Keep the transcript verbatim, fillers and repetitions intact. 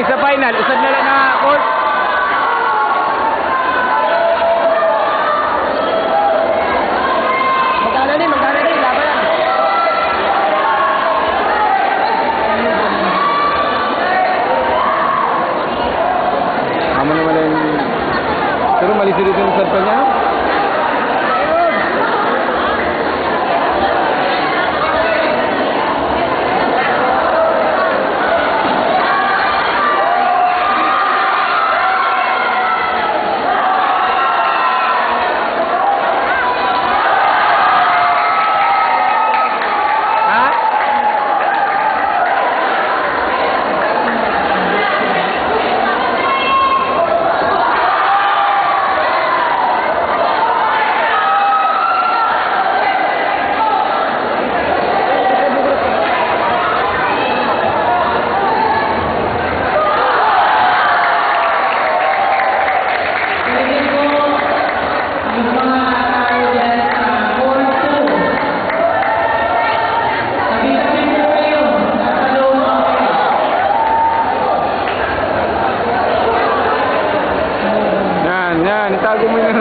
Sa final, usab na lang na court. Magkano ni? Magkano ni? Laban na. Amo naman ang, pero mali si Ricky Sarpanya. Ha? Yan, yan. Itago mo yung